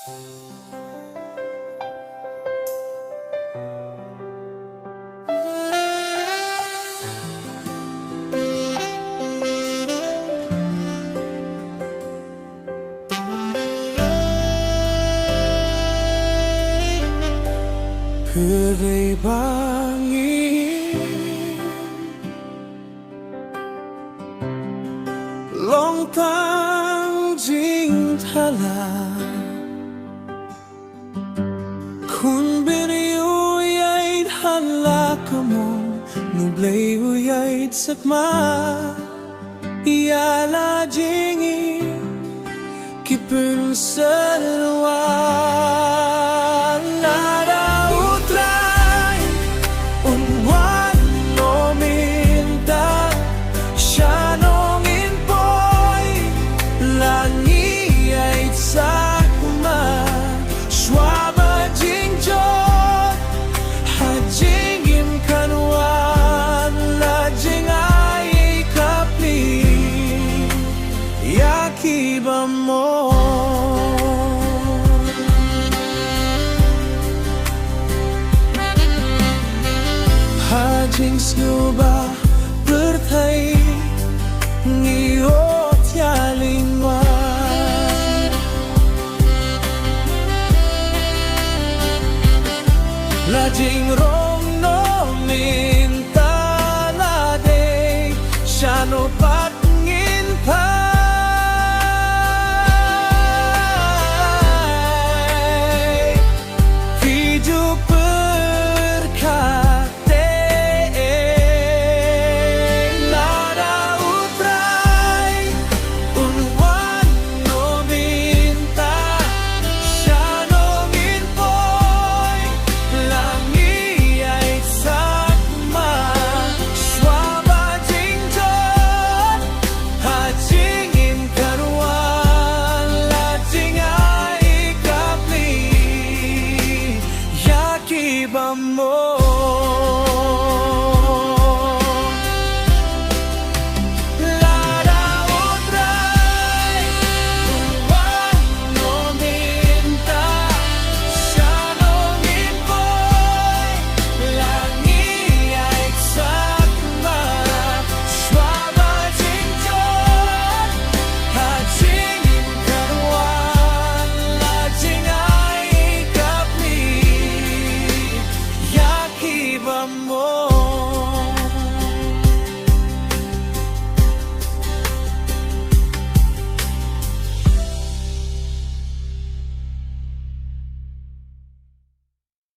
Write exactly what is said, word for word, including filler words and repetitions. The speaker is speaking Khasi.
Pyrthei ba ngi long tang jingthala. Khun bneng u ïaid hanla ka mon, nu Blei u ïaid sakma. Ïa la jingim ki pynsyrwa. Lada u Trai un wan noh mynta, shano ngin poi? La ngi ïaid sakma, shuwa ba jingjot ha jingim kan wan. La jingai ka pli ïa kiba mon. Ha jingsngewbha pyrthei ngi ot ïa lyngngoh. La jingroi